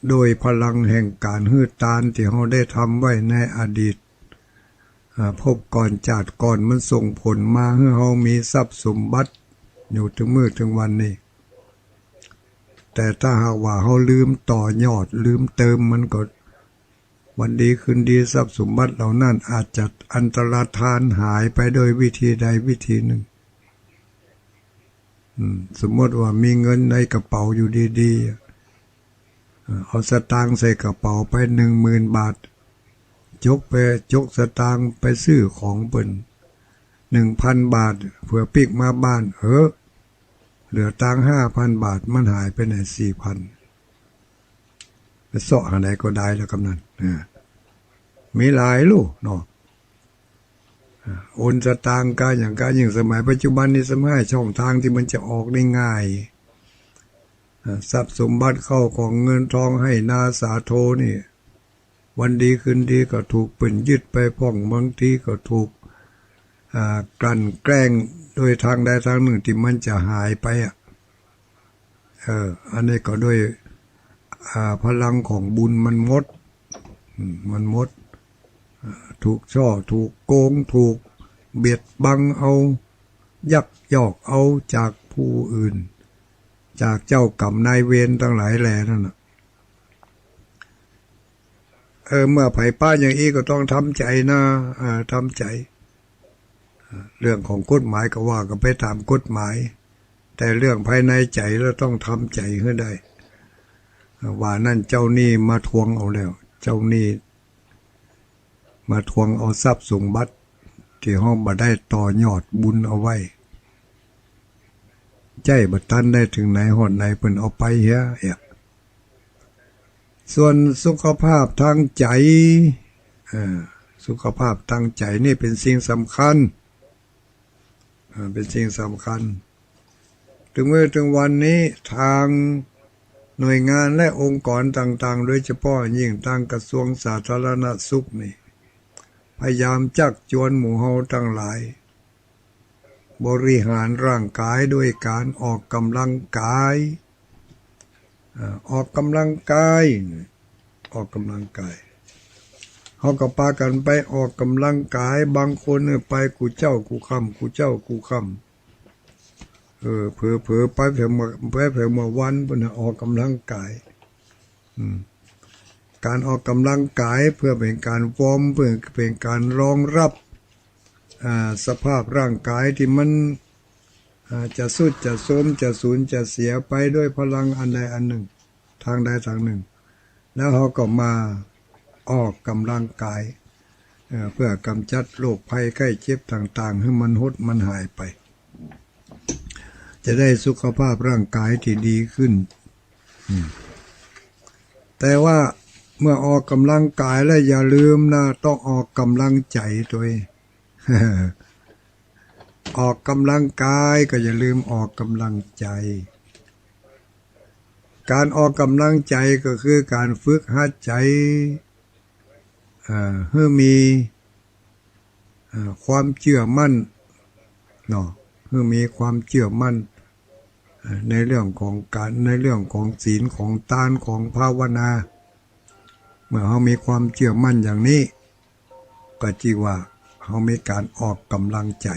โดยพลังแห่งก๋านหื้อตานตี้เฮาได้ทำไว้ในอดีต อ่า ภพก่อนจาติก่อน มันส่งผลมาหื้อเฮามีทรัพย์สมบัติอยู่ถึงมื้อถึงวันนี้ แต่ถ้าหากว่าเฮาลืมต่อยอด ลืมเติม มันก็ วันดีคืนดีทรัพย์สมบัติเหล่านั้นอาจจะอันตรธานหายไปโดยวิธีใดวิธีหนึ่ง อืม สมมติว่ามีเงินในกระเป๋าอยู่ดีๆ เอ่อ เอาสตางค์ใส่กระเป๋าไปหนึ่งหมื่นบาท จกไป จกสตางค์ไปซื้อของเปิ้น หนึ่งพันบาท เผื่อปิ๊กมาบ้าน เออ เหลือตังค์ห้าพันบาท มันหายไปไหนสี่พัน ไปเซาะหาไหนก็ได้แล้วกำนั้น อ่า มีหลายลูกเนาะ อ่า โอนสตางค์กาอย่างกา ยิ่งสมัยปัจจุบันนี้สมัยช่องทางตี้มันจะออกได้ง่าย อ่า ทรัพย์สมบัติเข้าของเงินทองไฮ่นาสาโทนี่ วันดีคืนดีก็ถูกเปิ้นยึดไปพ่อง บางทีก็ถูก อ่า กลั่นแกล้งโดยทางใดทางหนึ่งตี้มันจะหายไปอะ เออ อันนี้ก็ด้วย อ่า พลังของบุญมันหมด อืม มันหมด อ่า ถูกฉ้อ ถูกโกง ถูกเบียดบังเอา ยักยอกเอาจากผู้อื่น จากเจ้ากรรมนายเวรตังหลายแลนั่นน่ะ เออ เมื่อใผปะอย่างอี้ก็ต้องทำใจ๋นะ อ่า ทำใจ๋ เรื่องของกฎหมายก็ว่ากั๋นไปต๋ามกฎหมาย แต่เรื่องภายในใจ๋เราต้องทำใจ๋หื้อได้ ว่านั้นเจ้าหนี้มาทวงเอาแล้ว เจ้าหนี้มาทวงเอาทรัพย์สมบัติตี้เฮาบ่ได้ต่อยอดบุญเอาไว้ ใจ๊บ่ตันได้เถิงไหนฮอดไหน เปิ้นเอาไปเหียเอะ ส่วนสุขภาพตางใจ๋ เอ่อ สุขภาพตางใจ๋นี่เป๋นสิ่งสำคัญ เอ่อ เป๋นสิ่งสำคัญ เถิงมื้อเถิงวันนี้ตางหน่วยงานและองค์กรต่างๆ โดยเฉพาะยิ่งตางกระทรวงสาธารณสุขนี่ พยายามจักจวนหมู่เฮาตังหลาย บริหารร่างก๋ายด้วยก๋านออกกำลังก๋าย อ่า ออกกำลังก๋าย ออกกำลังก๋าย เฮาก็ปากั๋นไปออกกำลังก๋าย บางคนเนี่ยไปกู้เจ๊ากู้ค่ำ กู้เจ๊ากู้ค่ำ เออ เผลอๆ ไปเผลอเมื่อ ไปเผลอเมื่อวันปุ้นน่ะ ออกกำลังก๋าย อืม ก๋านออกกำลังก๋ายเปื้อเป๋นก๋านวอร์ม เปื้อเป๋นก๋านรองรับ อ่า สภาพร่างก๋ายตี้มัน อ่า จะทรุดจะโทรม จะสูญจะเสียไปด้วยพลังอันใดอันหนึ่ง ตางใดตางหนึ่ง แล้วเฮาก็มาออกกำลังก๋าย เอ่อ เปื้อกำจัดโรคภัยไข้เจ็บต่างๆ หื้อมันหดมันหายไป จะได้สุขภาพร่างก๋ายตี้ดีขึ้น อืม แต่ว่าเมื่อออกกำลังก๋ายแล้วอย่าลืมนะ ต้องออกกำลังใจ๋ตวย ออกกำลังก๋ายก็อย่าลืมออกกำลังใจ๋ ก๋านออกกำลังใจ๋ก็คือก๋านฝึกหัดใจ๋ เอ่อ หื้อมี เอ่อ ความเจื้อมั่น เนาะ หื้อมีความเจื้อมั่น เอ่อ ในเรื่องของก๋าน ในเรื่องของศีล ของตาน ของภาวนา เมื่อเฮามีความเจื้อมั่นอย่างนี้ ก็จื้อว่าเฮามีก๋านออกกำลังใจ๋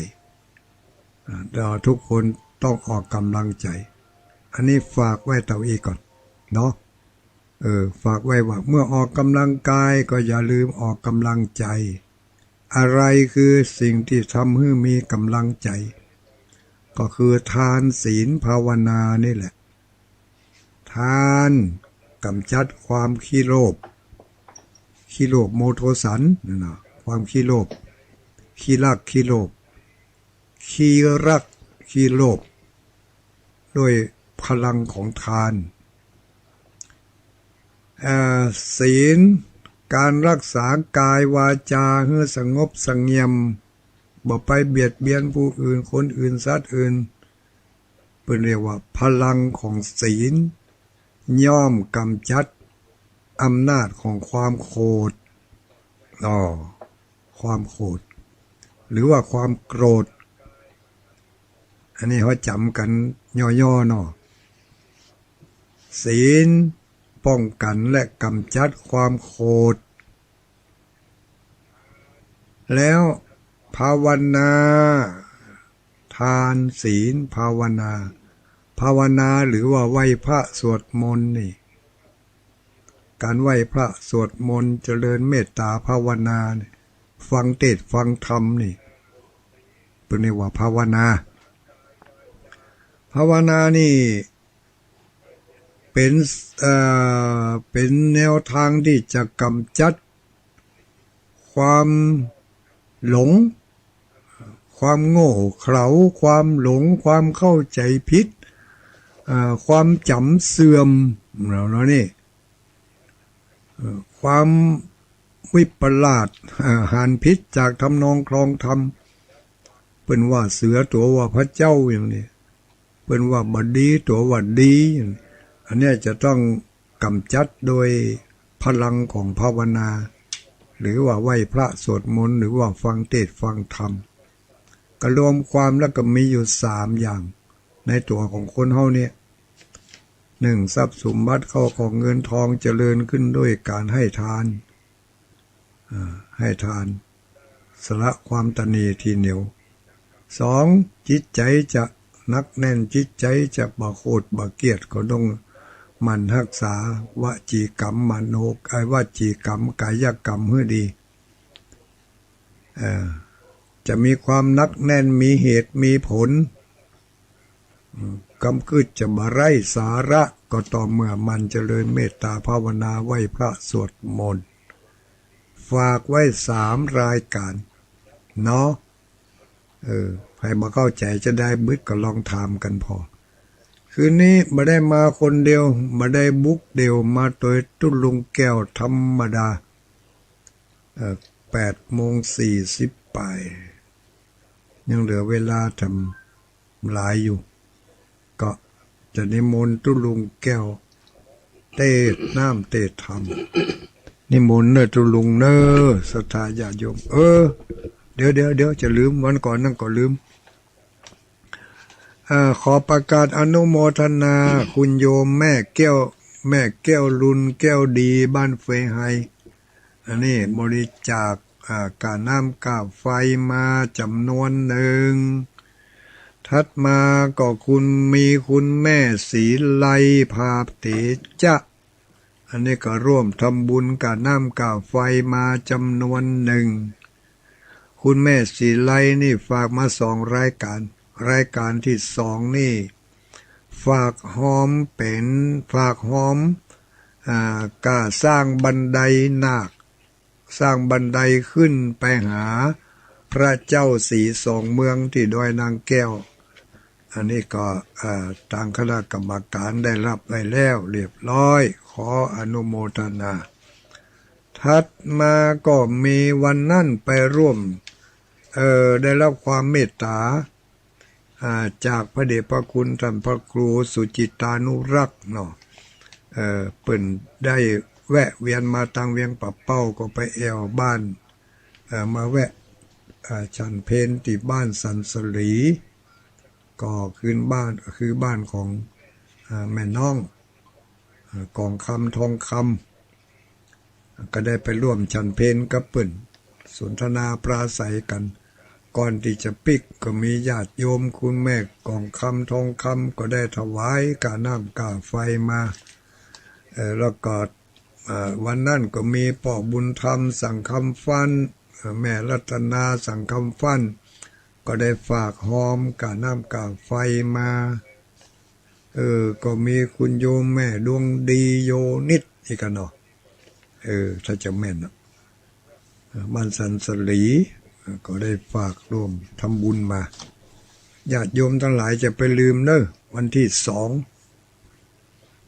อ่า เราทุกคนต้องออกกำลังใจ๋ อันนี้ฝากไว้เต้าอี้ก่อน เนาะ เออ ฝากไว้ว่าเมื่อออกกำลังก๋ายก็อย่าลืมออกกำลังใจ๋ อะไรคือสิ่งตี้ทำหื้อมีกำลังใจ๋ ก็คือตาน ศีล ภาวนานี่แหละ ตาน กำจัดความขี้โลภ ขี้โลภโมโทสัน นั่นน่ะ ความขี้โลภ ขี้รัก ขี้โลภ ขี้รัก ขี้โลภ ด้วยพลังของตาน เอ่อ ศีล ก๋านรักษากายวาจาหื้อสงบเสงี่ยม บ่ไปเบียดเบียนผู้อื่น คนอื่น สัตว์อื่น เปิ้นเรียกว่าพลังของศีล ย่อมกำจัดอำนาจของความโขด อ้อ ความโขด หรือว่าความโกรธ อันนี้เฮาจ๋ำกั๋นย่อๆ เนาะ ศีลป้องกั๋นและกำจัดความโขด แล้วภาวนา ตาน ศีล ภาวนา ภาวนาหรือว่าไหว้พระสวดมนต์นี่ ก๋านไหว้พระสวดมนต์เจริญเมตต๋าภาวนานี่ ฟังเตสน์ฟังธรรมนี่ เปิ้นเรียกว่าภาวนา ภาวนานี่เป๋น เอ่อ เป๋นแนวตางตี้จะกำจัด ความหลง ความโง่เขลา ความหลง ความเข้าใจ๋ผิด อ่า ความจ๋ำเสื่อม แล้วเนาะนี่ เอ่อ ความวิปลาส อ่า หันผิดจากทำนองครองธรรม เปิ้นว่าเสือตั๋วว่าพระเจ้าอย่างนี้ เปิ้นว่าบ่ดีตั๋วว่าดีอย่างนี้ อันเนี้ยจะต้องก๋ำจัดโดยพลังของภาวนา หรือว่าไหว้พระสวดมนต์ หรือว่าฟังเทศน์ฟังธรรม ก็รวมความแล้วก็มีอยู่สามอย่างในตั๋วของคนเฮาเนี่ย หนึ่ง ทรัพย์สมบัติเข้าของเงินทองเจริญขึ้นด้วยการให้ทาน อ่า ให้ทาน สละความตระหนี่ถี่เหนียว สอง จิตใจ๋จะหนักแน่น จิตใจ๋จะบ่โขดบ่เกรียด ก็ต้องหมั่นฮักษาวจีกรรม มโน ไอ้วจีกรรม กายกรรมหื้อดี เอ่อ จะมีความหนักแน่น มีเหตุมีผล อืม กำกึ๊ดจะบ่ไร้สาระ ก็ต่อเมื่อหมั่นเจริญเมตตาภาวนา ไหว้พระสวดมนต์ ฝากไว้สามรายการเนาะ เออ ใผบ่เข้าใจ๋จะได้บึดก็ลองถามกั๋นผ่อ คืนนี้บ่ได้มาคนเดียว บ่ได้บุกเดี่ยว มาโตยตุ๊ลุงแก้วธรรมดา เอ่อ แปดโมงสี่สิบป๋าย ยังเหลือเวลาทำหลายอยู่ ก็จะนิมนต์ตุ๊ลุงแก้ว เตสน์น้ำเตสน์ธรรม นิมนต์เน่อตุ๊ลุงเน่อ ศรัทธาญาติโยม เออ เดี๋ยว เดี๋ยว เดี๋ยว จะลืม วันก่อนนั่นก็ลืม อ่า ขอประกาศอนุโมทนา คุณโยมแม่แก้ว แม่แก้วลุนแก้วดี บ้านเฟยไฮ อันนี้บริจาค อ่า ก้าน้ำก้าไฟมาจ๋ำนวนนึ่ง ถัดมาก็คุณ มีคุณแม่ศรีไล ภาเตจะ อันนี้ก็ร่วมทำบุญก้าน้ำก้าไฟมาจ๋ำนวนนึ่ง คุณแม่ศรีไลนี่ฝากมาสองรายการ รายการตี้สองนี่ ฝากฮอมเป๋น ฝากฮอม อ่า ก้าสร้างบันไดนาค สร้างบันไดขึ้นไปหาพระเจ้าสีสองเมืองตี้ดอยนางแก้ว อันนี้ก็ อ่า ตางคณะกรรมการได้ฮับไว้แล้วเรียบร้อย ขออนุโมทนา ถัดมาก็มีวันนั้นไปร่วม เอ่อ ได้ฮับความเมตต๋า อ่า จากพระเดชพระคุณต้านพระครูสุจิตตานุรักษ์เนาะ เอ่อ เปิ้นได้แวะเวียนมาตางเวียงป่าเป้า ก็ไปแอ่วบ้าน เอ่อ มาแวะ อ่า ฉันเพลตี้บ้านสันสลี ก็คือบ้าน คือบ้านของ อ่า แม่น้อง อ่า กองคำทองคำ ก็ได้ไปร่วมฉันเพลกับเปิ้น สนทนาปราศรัยกั๋น ก่อนตี้จะปิ๊กก็มีญาติโยมคุณแม่กองคำทองคำก็ได้ถวายก้าน้ำก้าไฟมา เอ่อ แล้วก็ อ่า วันนั้นก็มีป้อบุญธรรม สังคำฟั่น เอ่อ แม่รัตนา สังคำฟั่น ก็ได้ฝากฮอมก้าน้ำก้าไฟมา เออ ก็มีคุณโยมแม่ดวงดีโยนิดอีกกั๋นเนาะ เออ ถ้าจะแม่นเนาะ เออ บ้านสันสลี เออ ก็ได้ฝากร่วมทำบุญมา ญาติโยมตังหลายจะไปลืมเน่อ วันตี้สอง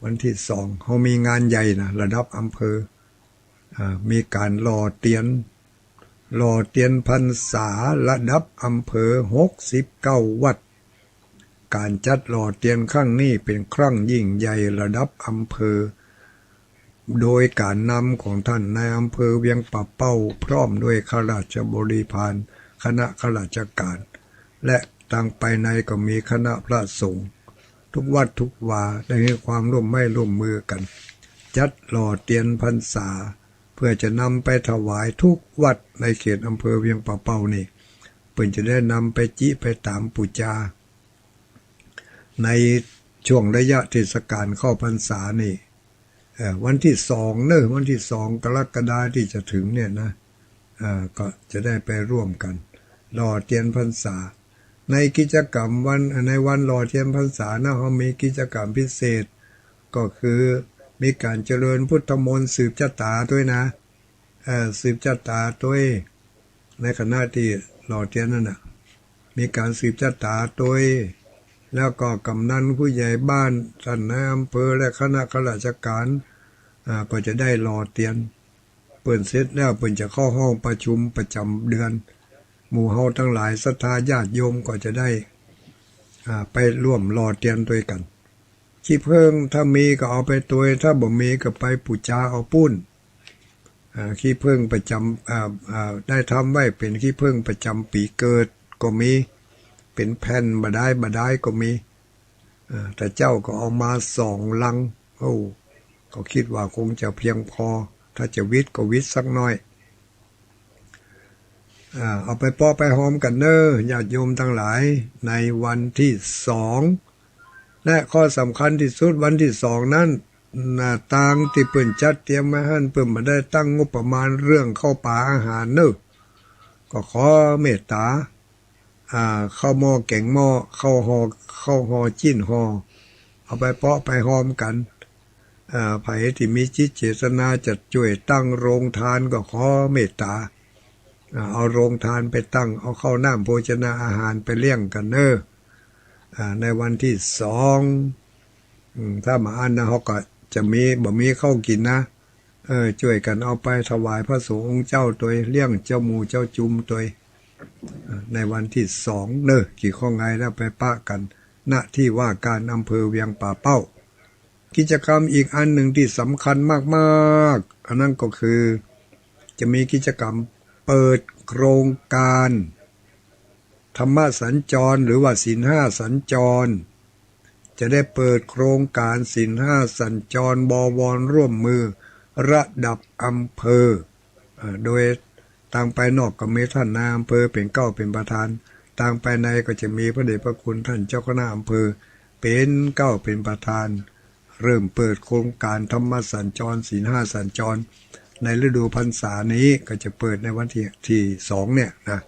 วันตี้สอง เฮามีงานใหญ่นะ ระดับอำเภอ อ่า มีก๋านหล่อเตียน หล่อเตียนพรรษาระดับอำเภอหกสิบเก้าวัด ก๋านจัดหล่อเตียนครั้งนี้เป๋นครั้งยิ่งใหญ่ระดับอำเภอ โดยก๋านนำของต้านนายอำเภอเวียงป่าเป้า พร้อมด้วยข้าราชบริพาร คณะข้าราชก๋าน และตางภายในก็มีคณะพระสงฆ์ ทุกวัดทุกวาได้หื้อความร่วมไม้ร่วมมือกั๋น จัดหล่อเตียนพรรษา เพื่อจะนำไปถวายทุกวัดในเขตอำเภอเวียงป่าเป้านี่ เปิ้นจะได้นำไปจิไปต๋ามปู๋จา ในช่วงระยะเทศกาลเข้าพรรษานี่ เอ่อ วันตี้สองเน่อ วันตี้สองกรกฎาคมตี้จะถึงเนี่ยนะ เอ่อ ก็จะได้ไปร่วมกั๋น หล่อเตียนพรรษา ในกิจกรรมวัน ในวันหล่อเตียนพรรษานะ เฮามีกิจกรรมพิเศษ ก็คือมีก๋านเจริญพุทธมนต์สืบจะต๋าตวยนะ เอ่อ สืบจะต๋าตวย ในขณะตี้หล่อเตียนนั้นน่ะ มีก๋านสืบจะต๋าตวย แล้วก็ก๋ำนันผู้ใหญ่บ้าน ต้านนายอำเภอ และคณะข้าราชก๋าน อ่า ก็จะได้หล่อเตียน เปิ้นเสร็จแล้วเปิ้นจะเข้าห้องประชุมประจ๋ำเดือน หมู่เฮาตังหลายศรัทธาญาติโยมก็จะได้ อ่า ไปร่วมหล่อเตียนตวยกั๋น ขี้เผิ้งถ้ามีก็เอาไปตวย ถ้าบ่มีก็ไปปู๋จาเอาปู๊น อ่า ขี้เผิ้งประจ๋ำ อ่า อ่า ได้ทำไว้เป๋นขี้เผิ้งประจ๋ำปี๋เกิดก็มี เป๋นแผ่นบ่ดายบ่ดายก็มี อ่า แต่เจ้าก็เอามาสองลัง โอ้ ก็กึ๊ดว่าคงจะเพียงพอ ถ้าจะหวิดก็หวิดสักหน้อย อ่า เอาไปเปาะไปฮอมกั๋นเน่อ ญาติโยมตังหลาย ในวันตี้สอง และข้อสำคัญตี้สุด วันตี้สองนั้น น่ะ ตางตี้เปิ้นจัดเตรียมไว้หั้น เปิ้นบ่ได้ตั้งงบประมาณเรื่องข้าวป๋าอาหารเน่อ ก็ขอเมตต๋า อ่า ข้าวหม้อแก๋งหม้อ ข้าวห่อ ข้าวห่อจิ๊นห่อ เอาไปเปาะไปฮอมกั๋น อ่า ใผตี้มีจิตเจตนาจะจ้วยตั้งโรงทานก็ขอเมตต๋า อ่า เอาโรงทานไปตั้ง เอาข้าวน้ำโภชนาอาหารไปเลี้ยงกั๋นเน่อ อ่า ในวันตี้สอง อืม ถ้าบ่อั้นนะ เฮาก็จะมี บ่มีข้าวกิ๋นนะ เออ จ้วยกั๋นเอาไปถวายพระสงฆ์องค์เจ้าตวย เลี้ยงเจ้าหมู่เจ้าจุมตวย เออ ในวันตี้สองเน่อ กี่ข้องไงแล้วไปปะกั๋น ณ ที่ว่าการอำเภอเวียงป่าเป้า กิจกรรมอีกอันหนึ่งตี้สำคัญมากๆ อันนั้นก็คือ จะมีกิจกรรมเปิดโครงการธรรมสัญจร หรือว่าศีลห้าสัญจร จะได้เปิดโครงการศีลห้าสัญจร บวรร่วมมือระดับอำเภอ เอ่อ โดยตางไปนอกก็มีต้านนายอำเภอเป๋นเก๊าเป๋นประธาน ตางไปในก็จะมีพระเดชพระคุณต้านเจ้าคณะอำเภอเป๋นเก๊าเป๋นประธาน เริ่มเปิดโครงการธรรมสัญจร ศีลห้าสัญจร ในฤดูพรรษานี้ก็จะเปิดในวันตี้ ตี้สองเนี่ยนะ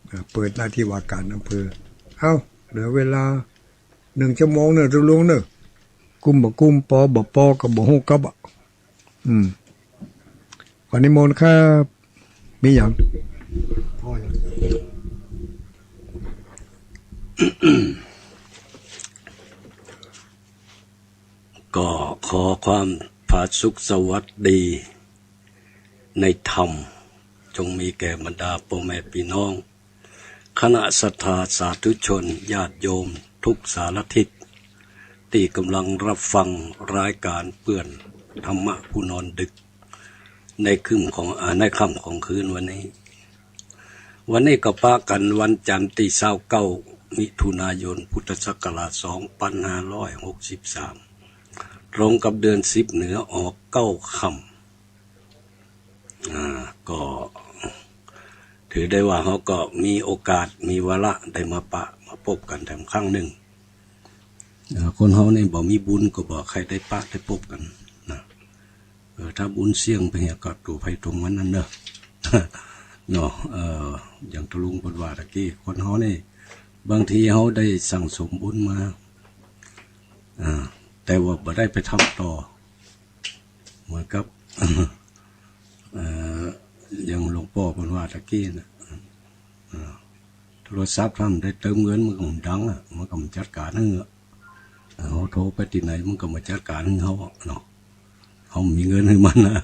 อ่า เปิด ณ ที่ว่าการอำเภอ เอ้า เหลือเวลาหนึ่งชั่วโมงเน่อ ตกลงเน่อ กุ้มบ่กุ้ม ปอบ่ปอ ก็บ่ฮู้กับอะ อืม ขอนิมนต์ครับ มีหยัง ก็ขอความผาสุกสวัสดีในธรรม จงมีแก่บรรดาป้อแม่ปี้น้อง คณะศรัทธาสาธุชนญาติโยมทุกสารทิศ ตี้ก่ำลังฮับฟังรายก๋านเปื้อนธรรมะผู้นอนดึก ในค่ำของ อ่า ในค่ำของคืนวันนี้ วันนี้ก็ปะกั๋นวันจันทร์ตี้ซาวเก้า มิถุนายน พุทธศักราชสองปันห้าร้อยหกสิบสาม ตรงกับเดือนสิบเหนือออกเก้าค่ำ อ่า ก็ถือได้ว่าเฮาก็มีโอกาสมีวาระได้มาปะมาปบกั๋นแถมครั้งนึ่ง อ่า คนเฮานี่บ่มีบุญก็บ่ใค่ได้ปะได้ปบกั๋นนะ เออ ถ้าบุญเสี้ยงไปเหียก็ตั๋วใผตั๋วมันนั่นเนาะ เนาะ เออ อย่างตะลุงเปิ้นว่าตะกี้ คนเฮานี่ บางทีเฮาได้สั่งสมบุญมา อ่า แต่ว่าบ่ได้ไปทำต่อ เหมือนกับ เอ่อ อย่างหลวงป้อเปิ้นว่าตะกี้น่ะ อ่า โทรศัพท์ถ้าบ่ได้เติมเงินมันก็บ่ดังอะ มันก็บ่จัดก๋านหื้ออะ เฮาโทรไปตี้ไหนมันก็บ่จัดก๋านหื้อเฮาอะเนาะ เฮาบ่มีเงินหื้อมันนะ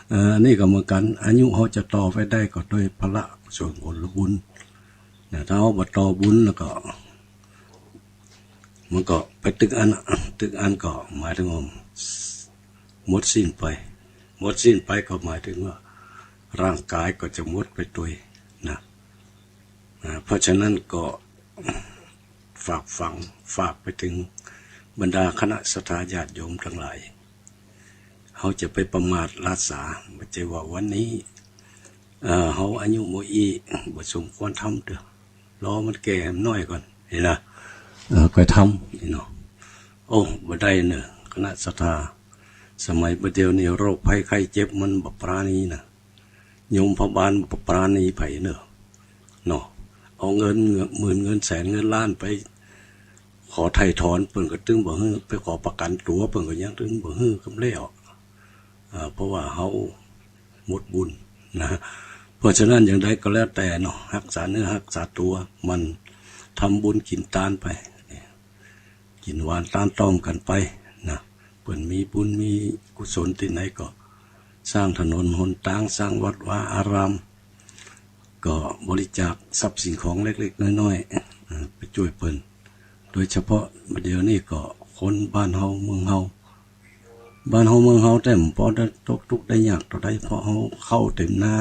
เอ่อ อันนี้ก็เหมือนกั๋น อายุเฮาจะต่อไปได้ก็โดยพละส่วนผลบุญนะ ถ้าเฮาบ่ต่อบุญแล้วก็ มันก็ไปตึกอั้นอะ ตึกอั้นก็หมายถึงว่าหมดสิ้นไป หมดสิ้นไปก็หมายถึงว่าร่างก๋ายก็จะหมดไปตวยนะ อ่า เพราะฉะนั้นก็ฝากฝัง ฝากไปถึงบรรดาคณะศรัทธาญาติโยมตังหลาย เฮาจะไปประมาทละสา บ่ใจ้ว่าวันนี้ เอ่อ เฮาอายุบ่อี้ บ่สมควรทำเตื้อ รอมันแก่ให้มันน้อยก่อน หั้นนะ เอ่อ ค่อยทำ หั้นเนาะ โอ้ บ่ได้เน่อ คณะศรัทธา สมัยบ่าเดี่ยวนี้โรคภัยไข้เจ็บมันบ่ปราณีนะ ยมพบาลบ่ปราณีใผเน่อ เนาะ เอาเงินหมื่นเงินแสนเงินล้านไปขอไถ่ถอนเปิ้นก็ตึงบ่หื้อ ไปขอประกั๋นตั๋วเปิ้นก็ยังตึงบ่หื้อกำแล้ว อ่า เพราะว่าเฮาหมดบุญ นะ เพราะฉะนั้นอย่างใดก็แล้วแต่เนาะ ฮักษาเนื้อฮักษาตั๋ว หมั่นทำบุญกิ๋นตานไป กิ๋นหวานตานต้อมกั๋นไปนะ เปิ้นมีบุญมีกุศลตี้ไหนก็ สร้างถนนหนตาง สร้างวัดวาอาราม ก็บริจาคทรัพย์สิ่งของเล็กๆ น้อยๆ อ่า ไปจ้วยเปิ้น โดยเฉพาะบ่าเดี่ยวนี้ก็คนบ้านเฮาเมืองเฮา บ้านเฮาเมืองเฮาแต๊บ่ปอได้ตกตุ๊กข์ได้ยากเต้าใด เพราะเฮาเข้าเต็มนา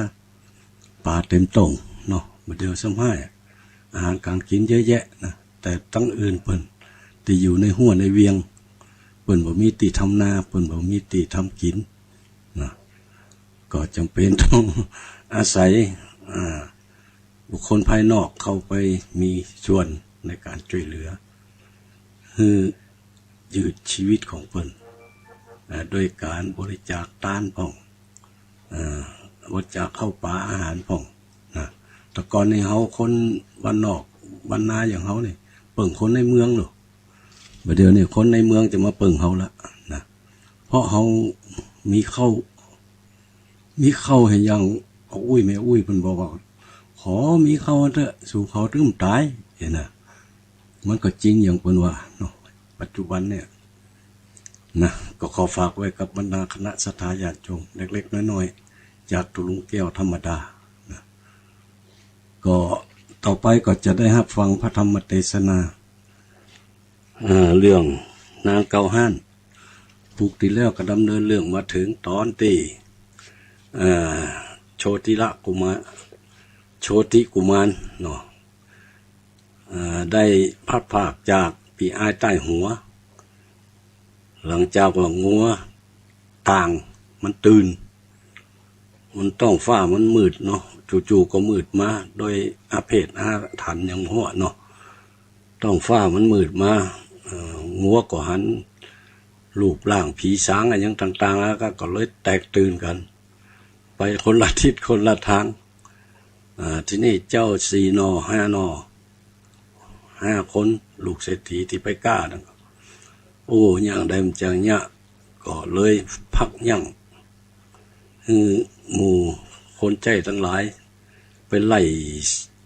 ป๋าเต็มโต่งเนาะ บ่าเดี่ยวซ้ำฮ้าย อาหารก๋านกิ๋นเยอะแยะนะ แต่ตังอื่นเปิ้นตี้อยู่ในฮั่วในเวียง เปิ้นบ่มีตี้ทำนา เปิ้นบ่มีตี้ทำกิ๋นนะ ก็จ๋ำเป๋นต้องอาศัย อ่า บุคคลภายนอกเข้าไปมีส่วนในก๋านจ้วยเหลือ หื้อยืดชีวิตของเปิ้น อ่า โดยก๋านบริจาคตานพ่อง อ่า บริจาคข้าวป๋าอาหารพ่องนะ แต่ก่อนนี้เฮาคนบ้านนอกบ้านนาอย่างเฮานี่ เปิ้งคนในเมืองเนาะ บ่าเดี่ยวนี้คนในเมืองจะมาเปิ้งเฮาละนะ เพราะเฮามีข้าว มีข้าวหื้อยัง ป้ออุ๊ยแม่อุ๊ยเปิ้นบอกว่า ขอมีข้าวเต๊อะ สู้เขาตึงต๋าย หันก่อ มันก็จริงอย่างเปิ้นว่าเนาะ ปัจจุบันเนี่ยนะ ก็ขอฝากไว้กับบรรดาคณะศรัทธาญาติโยมเล็กๆ น้อยๆ จากตุ๊ลุงแก้วธรรมดานะ ก็ต่อไปก็จะได้ฮับฟังพระธรรมเตสนา เอ่อ เรื่องนางเกาฮ้าน ผูกตี้แล้วก็ดำเนินเรื่องมาเถิงต๋อนตี้ เอ่อ โชติละกุมาร โชติกุมารเนาะ เอ่อ ได้พลัดพรากจากปี้อ้ายใต้หัว หลังจากว่างัวต่างมันตื่น มันต๊องฟ้ามันมืดเนาะ จู่ๆ ก็มืดมา โดยอาเพศอาถรรพ์หยังบ่ฮู้เนาะ ต๊องฟ้ามันมืดมา เอ่อ งัวก็หันรูปร่างผีสางอะหยังต่างๆ แล้วก็ ก็เลยแตกตื่นกั๋น ไปคนละทิศคนละตาง อ่า ทีนี้เจ้าสี่หน่อห้าหน่อ ห้าคนลูกเศรษฐีตี้ไปก้านั้นก็ โอ้ อย่างใดมันจั้งเยียะ ก็เลยพักยั้ง หื้อหมู่คนใจ๊ตังหลาย ไปไล่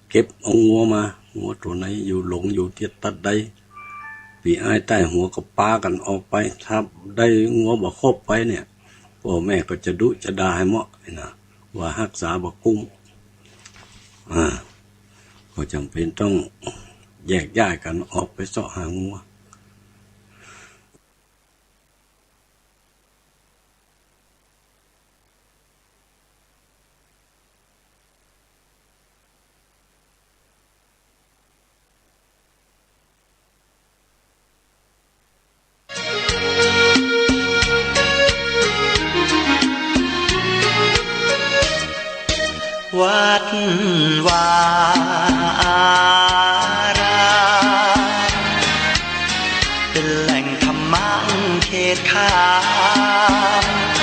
เก็บเอางัวมา งัวตั๋วไหนอยู่หลงอยู่ตี้ตั๊ดใด ปี้อ้ายใต้หัวก็ปากั๋นออกไป ถ้าได้งัวบ่ครบไปเนี่ย ป้อแม่ก็จะดุจะด่าหื้อเหมาะนะ ว่าฮักษาบ่กุ้ม อ่า ก็จ๋ำเป๋นต้องแยกย้ายกั๋นออกไปเซาะหางัว วัดวาอาราม เป๋นแหล่งธรรมะเขตขาม